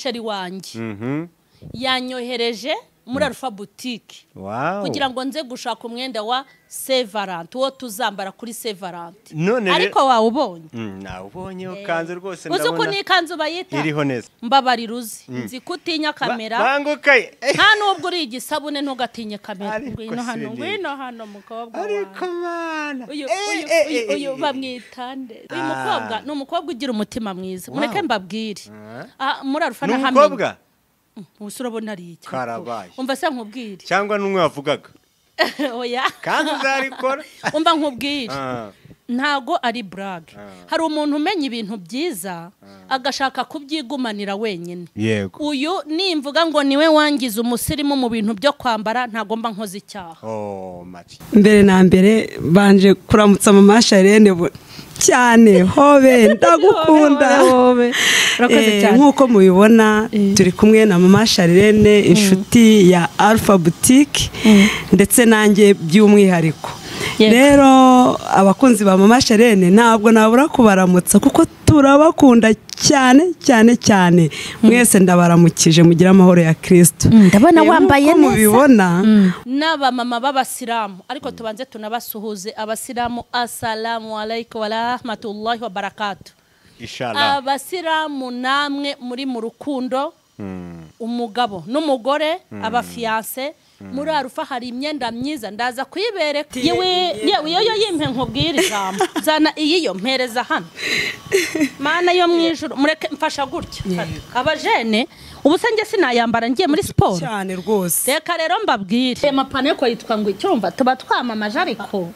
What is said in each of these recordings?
Chéri wanjye yanyohereje muri Alpha Boutique kugira ngo nze gushaka umwenda wa Saint Valentin uwo tuzambara kuri Saint Valentin. Ariko wawubonye? Nawubonye ukanzu rwose ndabona. Uzi uko ni ikanzu bayita? Iriho neza. Mbabarira uzi. Nzi kutinya kamera. Bangukaye. Nta nubwo uri igisabune ntugatinye kamera. Ngwino hano, ngwino hano mukobwa. Ariko mana. Uyu bamwitande. Uyu mukobwa ni umukobwa ugira umutima mwiza. Mureke mbabwire. Muri Alpha na hamwe. Umukobwa? Ubu urabona ari iki? Karabaye. Umva se nkubwire. Cyangwa numwe wavugaga. Oya. Kandi uzarikora. Umva nkubwire. Ntago ari brag. Hari umuntu umenya ibintu byiza agashaka kubyigumanira wenyine. Yego. Uyu nimvuga ngo niwe wangiza umusirimu mu bintu byo kwambara ntagomba nkoze icyaha. Oh, mati. Mbere na mbere banje kuramutsa mama Charlene cyane hobe ndagukunda. Hobe. Urakoze cyane. Nkuko mubibona turi kumwe na mama Charlene inshuti ya Alpha Boutique ndetse nanjye by'umwihariko. Rero abakunzi ba mama Charlene ntabwo nabura kubaramutsa kuko turabakunda cyane cyane cyane. Mwese ndabaramukije mugira amahoro ya Kristo. Ndabona wambaye neza. Mubibona n'aba mama b'abasilamu ariko tubanze tunabasuhuze abasilamu. Assalamu alaykum wa rahmatullahi wa barakatuh. Inshallah. Abasilamu namwe muri mu rukundo umugabo n'umugore abafiance muri Alpha hari imyenda myiza ndaza kuyibereka. Yewe yewe yimpe nkubwire ijambo zana iyi yo mpereza hano mana yo mwijuru mureke mfasha gutya abajene ubu se nge sinayambara ngiye muri siporo cyane rwose. Reka rero mbabwire amapane ko yitwa ngo icyumva tuba twamamaje ariko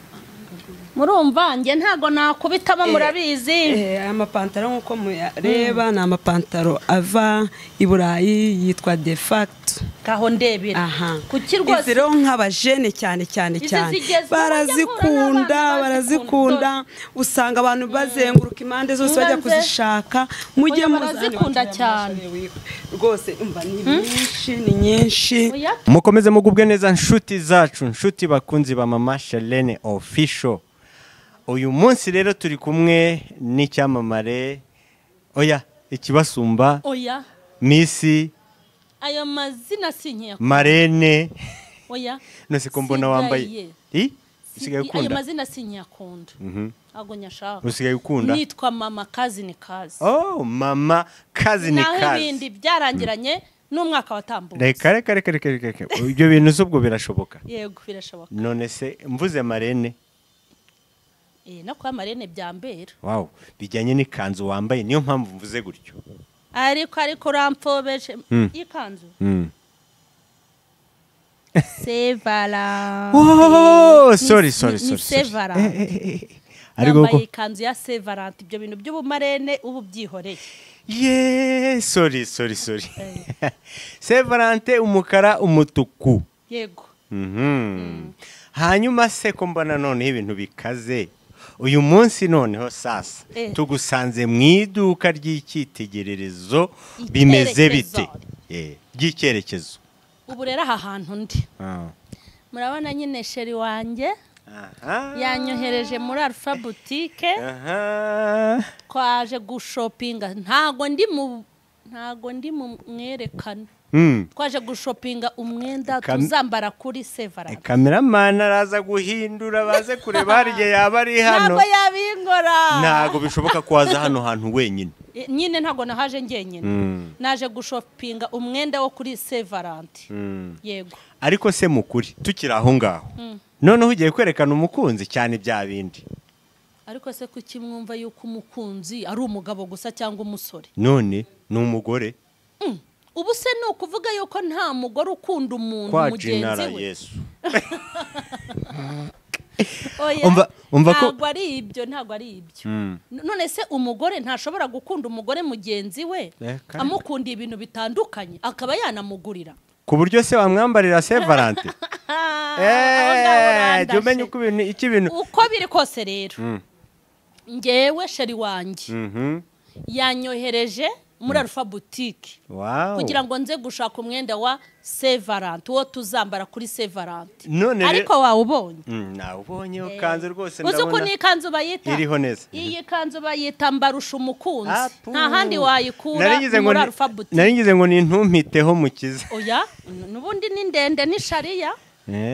murumva nge ntago nakubitamo murabizi. Aya mapantaro nkuko mureba ni amapantaro ava i Burayi yitwa De Facto. Kaho ndebera. Kuki rwose rero nk'abajene cyane cyane cyane barazikunda barazikunda usanga abantu bazenguruka impande zose bajya kuzishaka mujye barazikunda cyane rwose. Umva ni nyinshi ni nyinshi. Mukomeze mugubwe neza nshuti zacu nshuti bakunzi ba mama Charlene Official. Uyu munsi rero turi kumwe n'icyamamare oya ikibasumba oya Misi ayo mazina sinkiya Marene oya nose ko mbona wambaye usigaye ukunda ayo mazina sinkiyakunda ago nyashaka usigaye ukunda nitwa mama kazi ni kazi. Oh mama kazi ni kazi naho ibindi byarangiranye n'umwaka watambutse. Reka reka reka reka ibyo bintu zubwo birashoboka. Yego birashoboka. None se mvuze Marene no kwa Marene byambera. Wow, bijyanye n'ikanzu wambaye niyo mpamvu mvuze gutyo. Ariko uramfobeje ikanzu. Saint Valentin. Oh, sorry sorry sorry. Saint Valentin. Ariko ko ikanzu ya Saint Valentin ibyo bintu by'ubumarene ubu byihoreye. Yeah, sorry sorry sorry. Saint Valentin umukara umutuku. Yego. Hanyuma se ko mbona none ibintu bikaze. Uyu munsi noneho sasa tugusanze mu iduka ry'icyitegererezo bimeze bite ry'icyerekezo. Ubu rero aha hantu ndi murabona nyine chéri wanjye yanyohereje muri Alpha Boutique twaje gushopinga ntago ndi mu mwerekano. Twaje gushopinga umwenda tuzambara kuri Saint Valentin. Cameraman araza guhindura baze kureba hari igihe yaba ari hano. Ntago yabingora. Ntago bishoboka kwaza hano hantu wenyine. Nyine ntago nahaje ngenyine. Naje gushopinga umwenda wo kuri Saint Valentin. Yego. Ariko se mukuri tukiri aho ngaho. Noneho ugiye kwerekana umukunzi cyane bya bindi. Ariko se kuki mwumva yuko umukunzi ari umugabo gusa cyangwa umusore? None ni umugore. Ubu se ni ukuvuga yuko nta mugore ukunda umuntu mugenzi we. Yesu. Oya. Ntabwo ari ibyo, ntabwo ari ibyo. None se umugore ntashobora gukunda umugore mugenzi we amukunda ibintu bitandukanye akaba yanamugurira. Ku buryo se wamwambarira Saint Valentin? Jya umenya uko ibintu iki bintu uko biri kose rero. Ngewe chéri wanjye yanyohereje muri Alpha Boutique kugira ngo nze gushaka umwenda wa Saint Valentin uwo tuzambara kuri Saint Valentin. Ariko wawubonye? Nawubonye ukanzu rwose ndabona. Uzi uko ni ikanzu bayita? Iriho neza. Iyi kanzu bayita mbarusha umukunzi. Nta handi wayikura muri Alpha Boutique. Naringize ngo ni ntumpiteho mukiza. Oya, nubundi ni ndende ni sharia.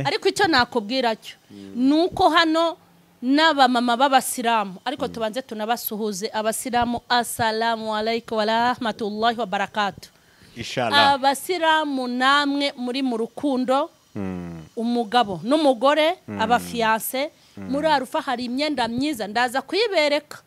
Ariko icyo nakubwira cyo nuko hano n'abamama b'abasilamu, ariko tubanze tunabasuhuze abasilamu, assalamu alaikum wa rahmatullahi wa barakatuh. Inshallah. Abasilamu namwe muri mu rukundo, umugabo n'umugore, abafiance, muri Alpha hari imyenda myiza ndaza kuyibereka.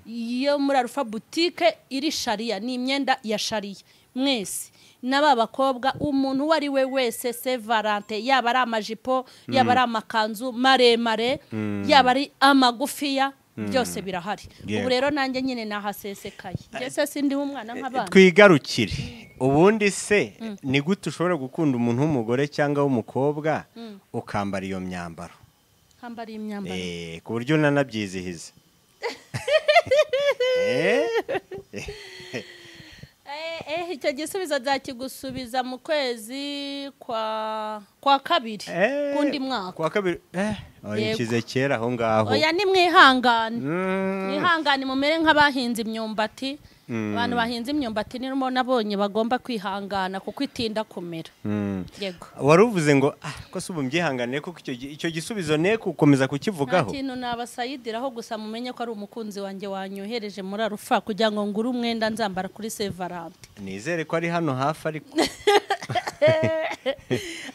Iyo muri Alpha Boutique iri sharia, ni imyenda ya sharia. Mwese n'aba bakobwa, umuntu uwo ari we wese Saint Valentin, yaba ari amajipo, yaba ari amakanzu maremare, yaba ari amagufiya, byose birahari. Ubu rero nanjye nyine nahasesekaye. Njye sindi umwana nk'abana. Twigarukire. Ubundi se ni gute ushobora gukunda umuntu w'umugore cyangwa w'umukobwa ukambara iyo myambaro? Kambara iyo myambaro. Ku buryo nanabyizihiza. Icyo gisubizo nzakigusubiza mu kwezi kwa kabiri kundi mwaka. Kwa kabiri oyikize kera aho ngaho. Oya ni mwihangane. Mwihangane mumere nk'abahinze imyumbati. Abantu bahinze imyumbati nirimo nabonye bagomba kwihangana kuko itinda kumera. Yego. Waruvuze ngo ko se ubu mbyihanganiye kuko icyo gisubizo ne kukomeza kukivugaho. Nta kintu nabasayidiraho gusa mumenye ko ari umukunzi wanjye wanyohereje muri Alpha kugira ngo ngure umwenda nzambara kuri Saint Valentin. Nizere ko ari hano hafi ariko.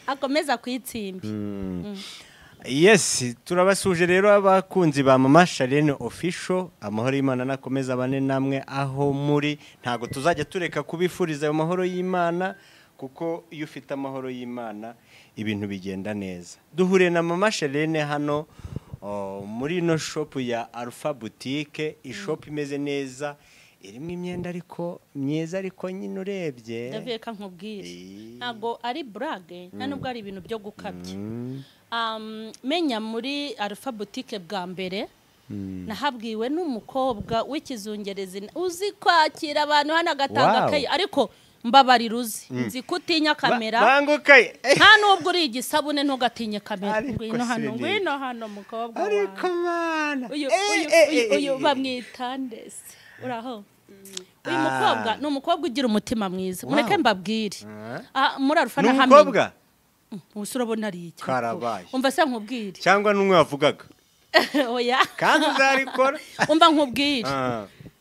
Akomeza kwitsimbi. Yes, turabasuje rero abakunzi ba Mama Charlene Official, amahoro y'Imana nakomeza bane namwe aho muri. Ntago tuzajya tureka kubifuriza ayo mahoro y'Imana, kuko iyo ufite amahoro y'Imana ibintu bigenda neza. Duhure na Mama Charlene hano muri no shop ya Alpha Boutique, ishop imeze neza, irimo imyenda ariko myiza, ariko nyine urebye ndavuye ka nkubwire ntago ari brage, nta nubwo ari ibintu byo gukabya. Menya muri Alpha Boutique bwa mbere nahabwiwe n'umukobwa w'ikizungerezi uzi kwakira abantu hano agatanga kayi, ariko mbabarira uzi nzi kutinya kamera bangukaye nta nubwo uri igisabune ntugatinye kamera. Ngwino hano, ngwino hano mukobwa wawe. Ariko mana uyu bamwita ndese uraho. Uyu mukobwa ni umukobwa ugira umutima mwiza, mureke mbabwire. Muri Alpha nahamenya umukobwa ubu urabona ari iki karabaye. Umva se nkubwire cyangwa numwe wavugaga. Oya kandi uzarikora. Umva nkubwire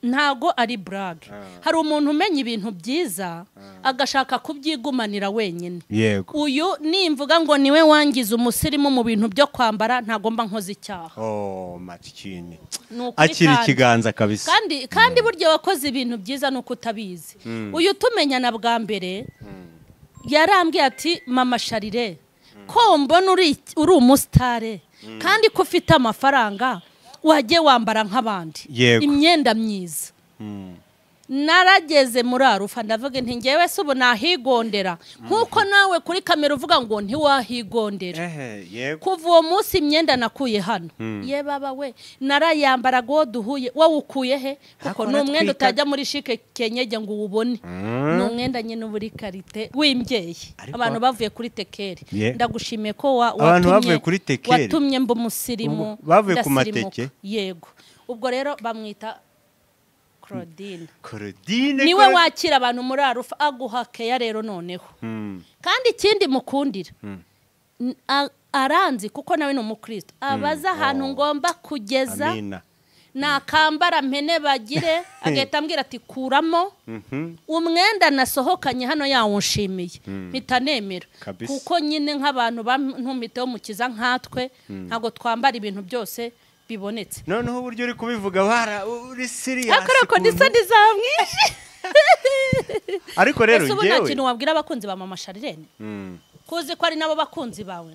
ntago ari brag. Hari umuntu umenya ibintu byiza agashaka kubyigumanira wenyine. Uyu nimvuga ngo niwe wangiza umusirimu mu bintu byo kwambara ntagomba nkoze icyaha. Matikini akiri ikiganza kabisa. Kandi buryo wakoze ibintu byiza nuko utabizi. Uyu tumenyana bwa mbere yarambwiye ati Mama Charlene ko mbona uri umusitare kandi ko ufite amafaranga wajye wambara nk'abandi imyenda myiza. Narageze muri Alpha ndavuga nti ngewe se ubu nahigondera nkuko nawe kuri kamera uvuga ngo ntiwahigondera. Kuva uwo munsi imyenda nakuye hano ye baba we narayambara go duhuye wowe ukuye he, kuko ni umwenda utajya muri shike kenyege ngo uwubone, ni umwenda nyine uburi karite w'imbyeyi. Abantu bavuye kuri tekeri ndagushimiye ko watumye mba umusirimu bavuye ku mateke. Yego ubwo rero bamwita Claudine. Claudine niwe wakira abantu muri Alpha aguha keya rero noneho. Kandi ikindi mukundira aranzi kuko nawe ni umukristo, abaza ahantu ngomba kugeza nakambara mpene bagire agahita ambwira ati kuramo umwenda nasohokanye hano yawunshimiye mpita nemera, kuko nyine nk'abantu bantumiteho mukiza nkatwe ntago twambara ibintu byose bibonetse. Noneho uburyo uri kubivuga wara uri serious ariko ndisa ndizamwishe. Ariko rero ngewe nta kintu wabwira abakunzi ba Mama Charlene kuzi ko ari nabo bakunzi bawe.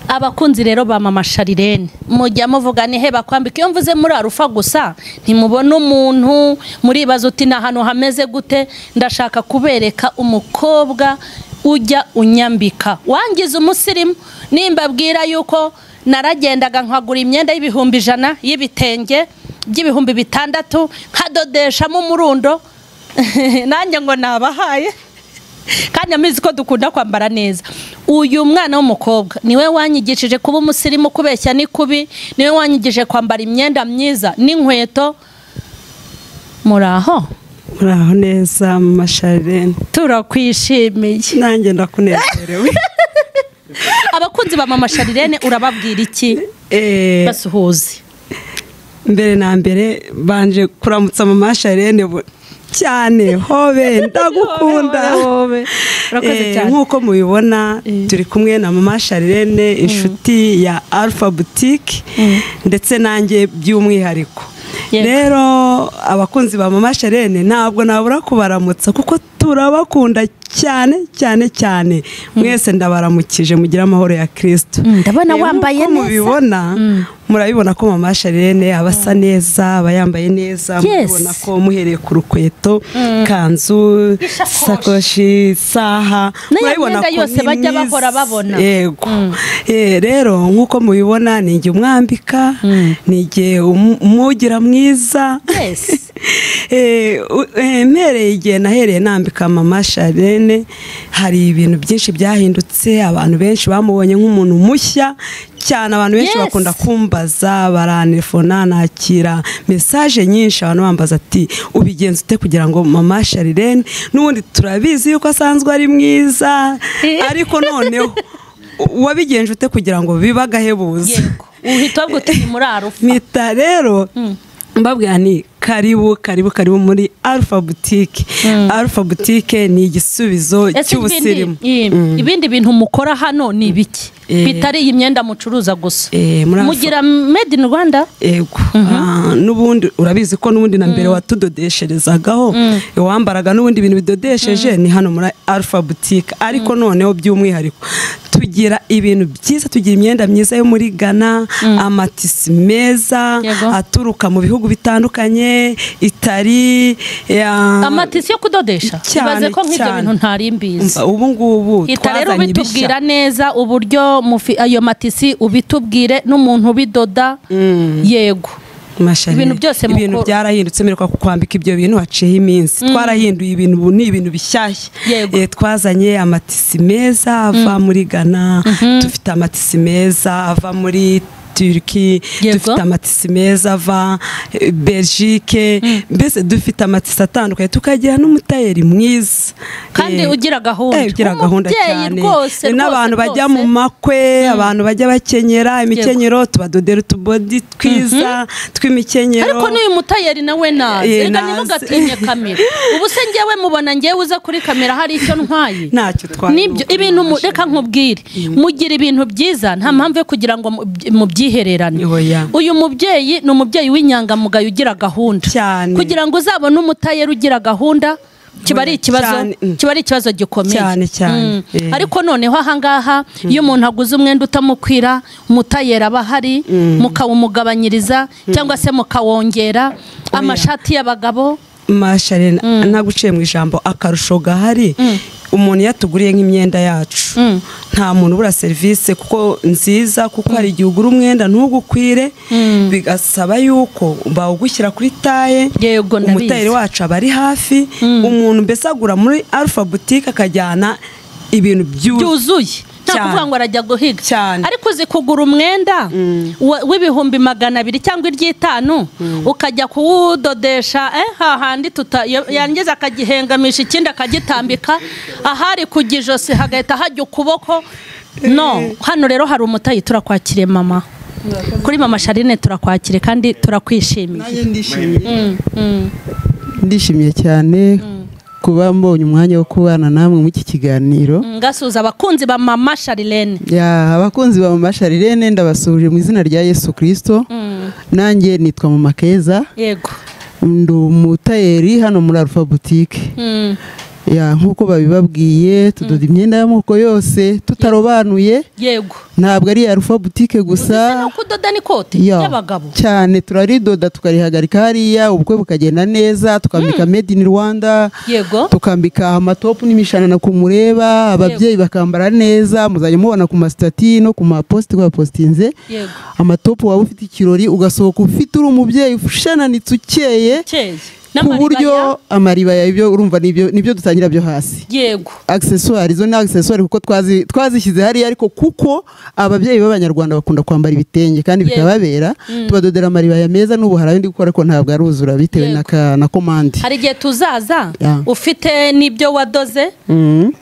Abakunzi rero ba Mama Charlene mujya muvuga ni he bakwambika. Iyo mvuze muri Alpha gusa ntimubona umuntu muribaza uti na hano hameze gute. Ndashaka kubereka umukobwa ujya unyambika wangiza umusirimu. Nimbabwira yuko naragendaga nkagura imyenda y'ibihumbi 100 y'ibitenge by'ibihumbi 6 nkadodeshamo umurundo. Nanjye ngo nabahaye kandi amizi ko dukunda kwambara neza. Uyu mwana w'umukobwa niwe wanyigishije kuba umusirimu, kubeshya ni kubi, niwe wanyigishije kwambara imyenda myiza n'inkweto. Muraho? Muraho neza Mama Charlene. Turakwishimiye. Nanjye ndakunezerewe. Abakunzi ba Mama Charlene urababwira iki? Basuhuze. Mbere na mbere banje kuramutsa Mama Charlene cyane, hobe ndagukunda. Nk'uko mubibona turi kumwe na Mama Charlene, inshuti ya Alpha Boutique, ndetse nanjye by'umwihariko. Rero abakunzi ba Mama Charlene ntabwo nabura kubaramutsa kuko turabakunda cyane cyane cyane. Mwese ndabaramukije, mugira amahoro ya Kristo. Ndabona wambaye neza. Mubibona, murabibona ko Mama Charlene aba asa neza, aba yambaye neza. Mubibona ko muhereye ku rukweto, kanzu, sakoshi, isaha, murabibona ko yose bajya bahora babona. Yego. Rero nkuko mubibona ni nge umwambika, ni nge umugira mwiza. Mpereye igihe nahereye nambika Mama Charlene, hari ibintu byinshi byahindutse. Abantu benshi bamubonye nk'umuntu mushya cyane. Abantu benshi bakunda kumbaza, baranefona, nakira message nyinshi, abantu bambaza ati ubigenza ute kugira ngo Mama Charlene, n'ubundi turabizi yuko asanzwe ari mwiza, ariko noneho wabigenje ute kugira ngo bibagahebuze? Yego, uhita ubwo muri Alpha. Mita rero mbabwira ni karibu karibu karibu muri Alpha Boutique. Alpha Boutique ni igisubizo cy'ubusirimu. Ibindi bintu mukora hano ni ibiki bitari iyi myenda mucuruza gusa? Mugira made in Rwanda? Yego. N'ubundi urabizi ko n'ubundi na mbere watudodesherezagaho, wambaraga n'ubundi ibintu bidodesheje ni hano muri Alpha Boutique. Ariko noneho by'umwihariko tugira ibintu byiza, tugira imyenda myiza yo muri Ghana, amatisi meza aturuka mu bihugu bitandukanye, Itali, amatisi yo kudodesha. Ibaze ko nk'ibyo bintu ntari mbizi. Ubu ngubu twazanye ibishya. Neza uburyo ayo matisi ubitubwire n'umuntu ubidoda. Yego. Ibintu byose ibintu byarahindutse. Mperuka kukwambika ibyo bintu haciyeho iminsi. Twarahinduye ibintu, ubu ni ibintu bishyashya. Twazanye amatisi meza ava muri Ghana, dufite amatisi meza ava muri Turki, dufite amatisi meza ava Belgique, mbese dufite amatisi atandukanye, tukagira n'umutayeri mwiza kandi ugira gahunda, ugira gahunda cyane. N'abantu bajya mu makwe, abantu bajya bakenyera imikenyero, tubadodera utubodi twiza tw'imikenyero. Ariko n'uyu mutayeri nawe naze, reka ntimugatinye kamera. Ubu se ngewe mubona ngewe uza kuri kamera hari icyo ntwaye? Ntacyo twaye. Nibyo ibintu, reka nkubwire, mugira ibintu byiza, nta mpamvu yo kugira ngo mubyihererane. Uyu mubyeyi ni umubyeyi w'inyangamugayo ugira gahunda. Kugira ngo uzabone umutayeri ugira gahunda kiba ari ikibazo, kiba ari ikibazo gikomeye cyane cyane. Ariko noneho ahangaha iyo umuntu aguze umwenda utamukwira, umutayeri aba ahari, mukawumugabanyiriza cyangwa se mukawongera. Amashati y'abagabo Mama Charlene, naguciye mu ijambo, akarusho gahari umuntu yatuguriye nk'imyenda yacu, nta muntu ubura serivisi kuko nziza, kuko hari igihe ugura umwenda ntugukwire, bigasaba yuko bawugushyira kuri taye. Umutayeri wacu aba ari hafi. Umuntu mbese agura muri Alpha Boutique akajyana ibintu byuzuye, nta kuvuga ngo arajya guhiga. Ariko uzi kugura umwenda w'ibihumbi 200 cyangwa iry'itanu, ukajya kuwudodesha hahandi yangiza akagihengamisha ikindi akagitambika, ahari ku gijosi hagahita hajya ukuboko. No hano rero hari umutayi. Turakwakiriye mama, kuri Mama Charlene turakwakiriye kandi turakwishimiye. Ndishimiye cyane kuba mbonye umwanya wo kubana namwe mu iki kiganiro. Ngasuza abakunzi ba Mama Charlene. Ya, abakunzi ba Mama Charlene ndabasuhuje mu izina rya Yesu Kristo. Nanjye nitwa Mama Keza. Yego. Ndi umutayeri hano muri Alpha Boutique. Ya, nkuko babibabwiye tudoda imyenda y'amoko yose tutarobanuye. Yego. Ntabwo ari Alpha Boutique gusa. No kudoda n'ikote y'abagabo. Cyane turaridoda tukarihagarika hariya, ubukwe bukagenda neza, tukambika made in Rwanda. Yego. Tukambika amatopu n'imishanana ku mureba, ababyeyi bakambara neza, muzajya mubona ku mastati no ku mapost kwa postinze. Yego. Amatopu waba ufite ikirori ugasohoka ufite uri umubyeyi ushananitse ukeye. Ku buryo amaribaya ibyo urumva nibyo dutangira byo hasi. Yego. Accessoires zo ni accessoires kuko twazishyize hariya, ariko kuko ababyeyi b'abanyarwanda bakunda kwambara ibitenge kandi bikababera, tubadodera amaribaya meza. N'ubu hari ndi gukora ko ntabwo aruzura bitewe na commande. Hari igihe tuzaza ufite n'ibyo wadoze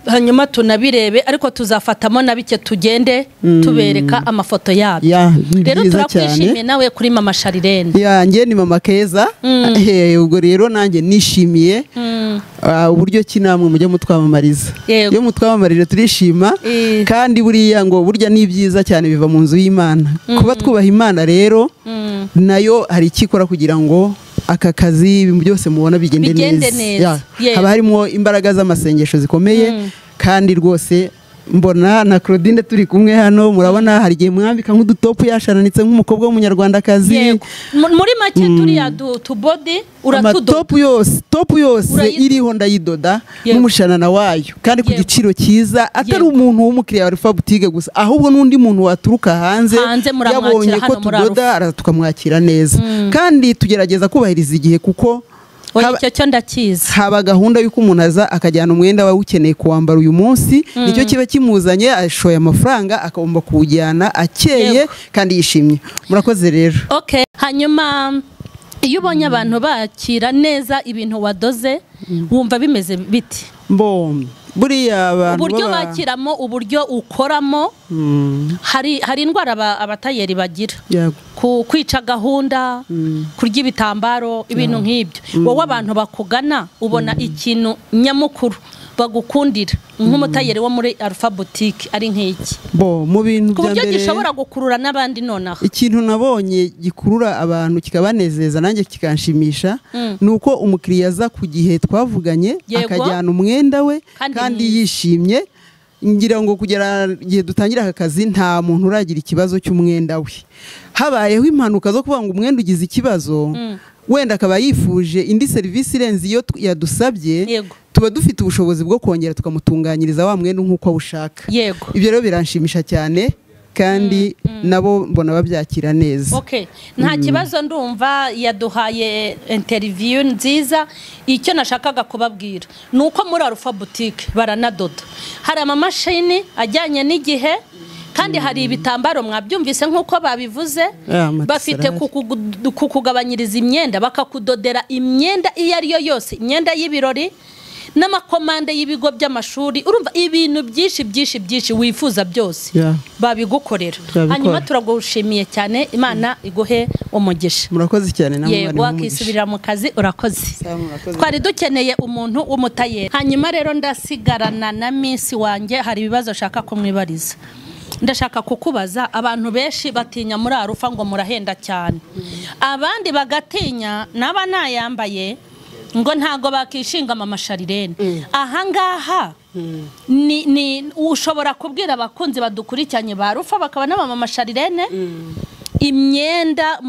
hanyuma tunabirebe, ariko tuzafatamo na bike tugende tubereka amafoto yabyo. Rero turakwishimiye nawe kuri Mama Charlene. Yanjye ni Mama Keza. Ubwo rero nanjye nishimiye uburyo ki namwe mujya mutwamamariza. Iyo mutwamamarije turishima, kandi buriya ngo burya ni byiza cyane biva mu nzu y'Imana. Kuba twubaha Imana rero nayo hari ikikora kugira ngo aka kazi ibintu byose mubona bigende neza. Haba harimo imbaraga z'amasengesho zikomeye, kandi rwose mbona na Claudine turi kumwe hano, murabona hari igihe mwambika nk'udutopu yasharanitse nk'umukobwa w'umunyarwandakazi. Muri make turiya tubodi uratudoda topu yose iriho ndayidoda n'umushanana wayo, kandi ku giciro cyiza, atari umuntu w'umukiriya wa Alpha Boutique gusa, ahubwo n'undi muntu waturuka hanze yabonye ko tudoda tukamwakira neza. Kandi tugerageza kubahiriza igihe kuko icyo ndakizi. Haba gahunda y'uko umuntu aza akajyana umwenda wawe ukeneye kuwambara uyu munsi, nicyo kiba kimuzanye, ashoye amafaranga akagomba kuwujyana akeye kandi yishimye. Murakoze rero. Okay, hanyuma iyo ubonye abantu bakira neza ibintu wadoze wumva bimeze biti? Buriya abantu uburyo bakiramo, uburyo ukoramo, hari indwara abatayeri bagira, kwica gahunda, kurya ibitambaro, ibintu nk'ibyo. Wowe abantu bakugana ubona ikintu nyamukuru bagukundira nk'umutayeri wo muri Alpha Boutique ari nk'iki? Mu bintu bya mbere gishobora gukurura n'abandi nonaha, ikintu nabonye gikurura abantu kikabanezeza nanjye kikanshimisha, nuko umukiriya aza ku gihe twavuganye akajyana umwenda we kandi yishimye. Ngira ngo kugera igihe dutangira aka kazi nta muntu uragira ikibazo cy'umwenda we. Habayeho impanuka zo kuvuga ngo umwenda ugize ikibazo, wenda akaba yifuje indi serivisi irenze iyo yadusabye, tuba dufite ubushobozi bwo kongera tukamutunganyiriza wa mwenda nk'uko awushaka. Ibyo rero biranshimisha cyane, kandi nabo mbona babyakira neza. Okay, nta kibazo, ndumva yaduhaye interview nziza. Icyo nashakaga kubabwira nuko muri Alpha Boutique baranadoda, hari amamashini ajyanye n'igihe, kandi hari ibitambaro mwabyumvise nk'uko babivuze, bafite kukugabanyiriza imyenda, bakakudodera imyenda iyo ari yo yose, imyenda y'ibirori n'amakomande y'ibigo by'amashuri. Urumva ibintu byinshi byinshi byinshi wifuza byose babigukorera. Hanyuma turagushimiye cyane, Imana iguhe umugisha. Murakoze cyane namwe. Yego, wakisubirira mu kazi, urakoze. Twari dukeneye umuntu w'umutayeri. Hanyuma rero ndasigarana na Miss wanjye, hari ibibazo ashaka kumwibariza. Ndashaka kukubaza, abantu benshi batinya muri Alpha ngo murahenda cyane, abandi bagatinya naba nayambaye ngo ntago bakishinga Mama Charlene. Ahangaha ni ushobora kubwira abakunzi badukurikiranye ba Alpha bakaba na Mama Charlene imyenda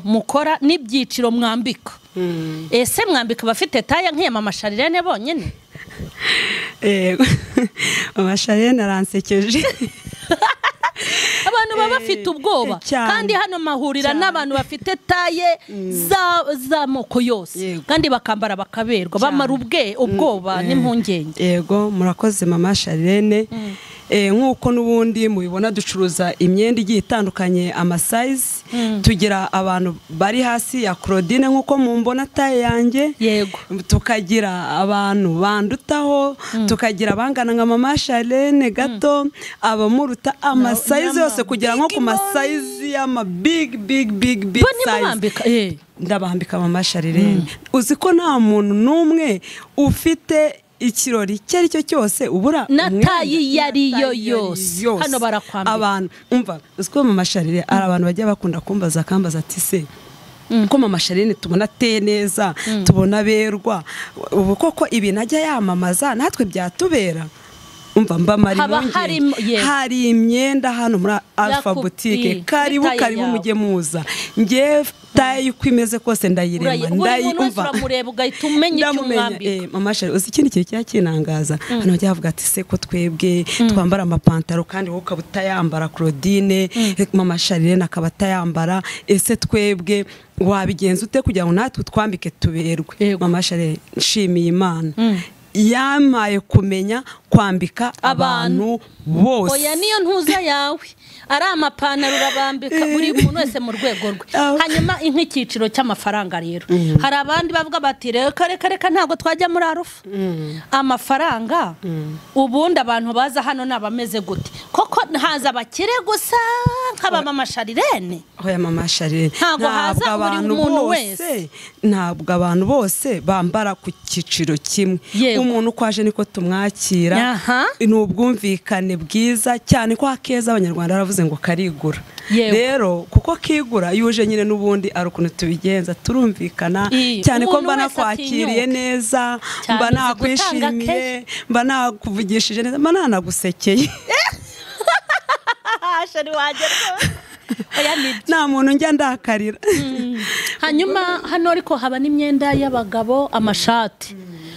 mukora n'ibyiciro mwambika. Ese mwambika bafite taya nk'iya Mama Charlene bonyene? Mama Charlene aransekeje. Abantu baba bafite ubwoba, kandi hano mahurira n'abantu bafite taye z'amoko yose, kandi bakambara bakaberwa, bamara ubwoba n'impungenge. Yego, murakoze Mama Charlene. Nk'uko n'ubundi mubibona ducuruza imyenda igiye itandukanye, amasayizi, tugira abantu bari hasi ya Claudine nk'uko mumbona taye yanjye. Yego. Tukagira abantu bandutaho, tukagira abangana nka Mama Charlene gato, abamuruta, amasayizi yose kugera nko ku masayizi y'ama big big big big size. Ndabambika Mama Charlene. Uzi ko nta muntu n'umwe ufite ikirori icyo ari cyo cyose ubura natayi yari yo yose hano barakwambika abantu. Umva, uziko Mama Charlene ari abantu bajya bakunda kumbaza akambaza ati se ko Mama Charlene tubona ateye neza, tubona berwa, ubu koko ibintu ajya yamamaza natwe byatubera? Umva mba mari hari imyenda hano muri Alpha Boutique. Karibu karibu mujye muza. Nge taye uko imeze kose ndayirema ndayumva. Uramureba ugahita umenya icyo umwambika. Mama Shari uzi ikindi kintu cyakinangaza hano bajya bavuga ati se ko twebwe twambara amapantaro kandi wowe ukaba utayambara Claudine, Mama Charlene akaba atayambara, ese twebwe wabigenza ute kugira ngo natwe twambike tuberwe? Mama Charlene nshimiye Imana yamaye kumenya kwambika abantu bose. Oya niyo ntuza yawe ari amapantaro urabambika buri muntu wese mu rwego rwe. Hanyuma ink'ikiciro cy'amafaranga rero hari abandi bavuga bati reka reka reka ntabwo twajya muri Alpha. Amafaranga ubundi abantu baza hano nabameze gute? Koko haza abakire gusa nk'aba Mama Charlene? Oya Mama Charlene ntabwo haza buri muntu wese, ntabwo abantu bose bambara ku kiciro kimwe. Umuntu kwaje niko tumwakira, ni ubwumvikane bwiza cyane ko akeza abanyarwanda baravuze ngo karigura. Rero kuko kigura yuje nyine n'ubundi ari ukuntu tubigenza turumvikana cyane ko mba nakwakiriye neza, mba nakwishimiye, mba nakuvugishije neza, mba nanagusekeye. Nta muntu njya ndakarira. Hanyuma hano ariko haba n'imyenda y'abagabo, amashati,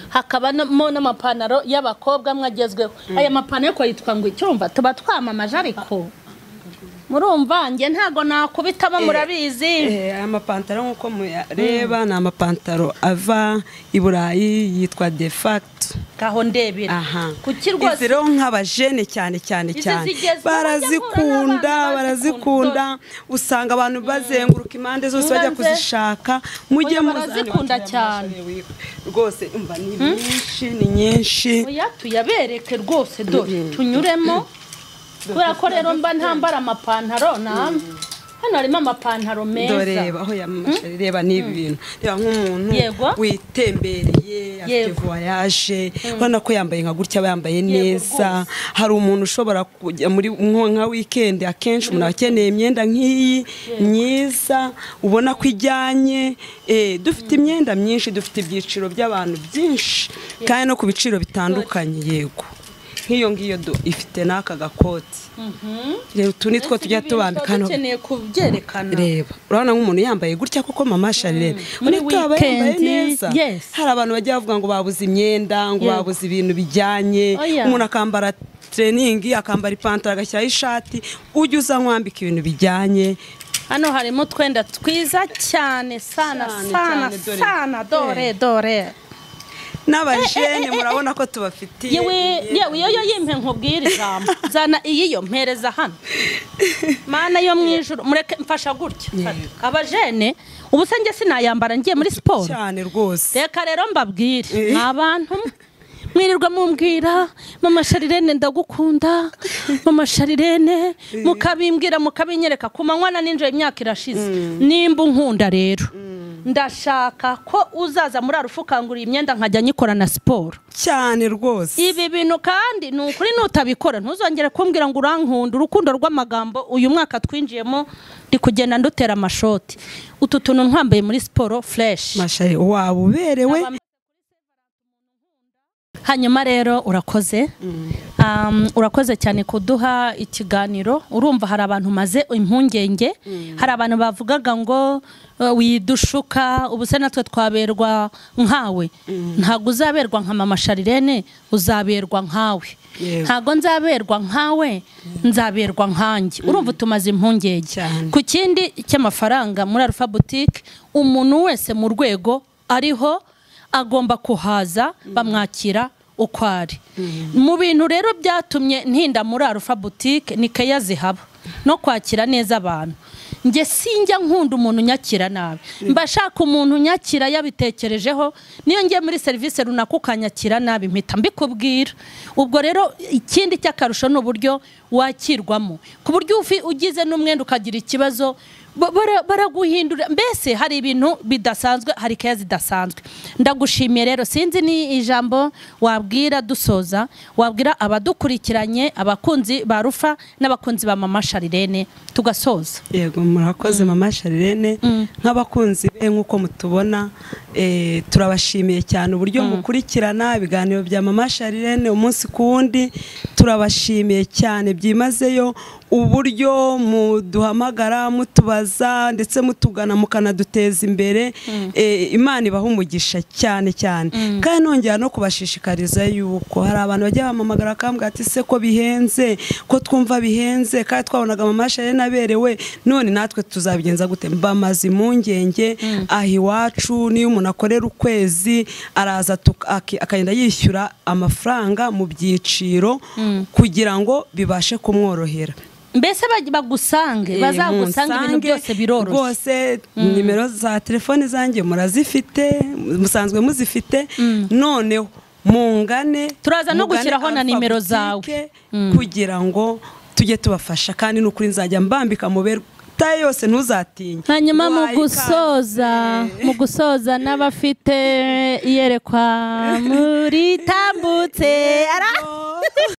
hakabamo n'amapantaro y'abakobwa mwagezweho. Aya mapantaro ko yitwa ngo icyumva tuba twamamaje ariko murumva nge ntago nakubitamo murabizi. Aya mapantaro nkuko mureba ni amapantaro ava i Burayi yitwa De Facto. Kaho ndebera kuki rwose rero nk'abajene cyane cyane cyane barazikunda usanga abantu bazenguruka impande zose bajya kuzishaka. Mujye barazikunda cyane rwose, umva ni nyinshi ni nyinshi. Oya tuyabereke rwose dore tunyuremo kubera ko rero mba ntambara amapantaro na hano harimo amapantaro meza. Dore aho ya Mama Charlene reba n'ibi bintu, reba nk'umuntu witembereye afite voyage ubona ko yambaye nka gutya yambaye neza. Hari umuntu ushobora kujya muri nka weekend, akenshi umuntu akeneye imyenda nk'iyi myiza ubona ko ijyanye. Dufite imyenda myinshi, dufite ibyiciro by'abantu byinshi kandi no ku biciro bitandukanye. Yego nk'iyo ngiyo ifite n'aka gakoti. Rero utu nitwo tujya tubambika hano, dukeneye kubyerekana. Reba urabona nk'umuntu yambaye gutya koko Mama Charlene muri weekend neza. Hari abantu bajya bavuga ngo babuze imyenda, ngo babuze ibintu bijyanye, umuntu akambara training, akambara ipantaro, agashyiraho ishati, ujye uza nkwambika ibintu bijyanye. Hano harimo twenda twiza cyane sana sana sana, dore dore n'abajene murabona ko tubafitiye. Yewe yo yimpe nkubwira ijambo zana iyi yo mpereza hano mana yo mwijuru mureke mfasha gutya. Abajene ubu se nge sinayambara ngiye muri siporo cyane rwose. Reka rero mbabwire abantu mwirirwa mumbwira Mama Charlene ndagukunda, Mama Charlene mukabimbwira mukabinyereka ku manywa na ninjoro imyaka irashize. Nimba unkunda rero ndashaka ko uzaza muri Alpha ukangurira imyenda nkajya nyikora na siporo cyane rwose. Ibi bintu kandi ni ukuri nutabikora ntuzongere kumbwira ngo urankunda. Urukundo rw'amagambo uyu mwaka twinjiyemo ndi kugenda ndutera amashoti. Utu tuntu ntwambaye muri siporo fresh. Mashari waba uberewe. Hanyuma rero urakoze urakoze cyane kuduha ikiganiro. Urumva hari abantu maze impungenge, hari abantu bavugaga ngo widushuka ubu se natwe twaberwa nkawe. Ntabwo uzaberwa nka Mama Charlene, uzaberwa nkawe. Ntabwo nzaberwa nkawe, nzaberwa nkanjye. Urumva tumaze impungenge. Ku kindi cy'amafaranga muri Alpha Boutique umuntu wese mu rwego ariho agomba kuhaza bamwakira uko ari. Mu bintu rero byatumye ntinda muri Alpha Boutique ni keya zihaba no kwakira neza abantu. Nge sinjya nkunda umuntu nyakira nabi, mbashaka umuntu nyakira yabitekerejeho. Niyo ngiye muri service runaka ukanyakira nabi mpita mbikubwira. Ubwo rero ikindi cy'akarusho ni uburyo wakirwamo, ku buryo ugize n'umwenda ukagira ikibazo baraguhindura. Mbese hari ibintu bidasanzwe, hari keya zidasanzwe. Ndagushimiye rero, sinzi ni ijambo wabwira dusoza, wabwira abadukurikiranye, abakunzi ba Alpha n'abakunzi ba Mama Charlene tugasoza. Yego murakoze Mama Charlene, nk'abakunzi be nkuko mutubona turabashimiye cyane uburyo mukurikirana ibiganiro bya Mama Charlene umunsi ku wundi. Turabashimiye cyane byimazeyo uburyo muduhamagara, mutubaza ndetse mutugana, mukanaduteza imbere. Imana ibaha umugisha cyane cyane. Kandi nongera no kubashishikariza yuko hari abantu bajya bamamagara bakambwira ati se ko bihenze, ko twumva bihenze kandi twabonaga Mama Charlene aberewe, none natwe tuzabigenza gute? Mbamaze impungenge aho iwacu niyo umuntu akorera ukwezi araza akagenda yishyura amafaranga mu byiciro kugira ngo bibashe kumworohera. Mbese bagusange, bazagusange, ibintu byose biroroshye rwose. Nimero za telefone zanjye murazifite, musanzwe muzifite, noneho mungane, turaza no mugane gushyiraho na Alpha nimero zawe. Boutique kugira ngo tujye tubafasha, kandi n'ukuri nzajya mbambika muberwe taye yose, ntuzatinye. Hanyuma mu Wahaye gusoza, ikaze. mu gusoza, n'abafite iyerekwa muri tambutse ara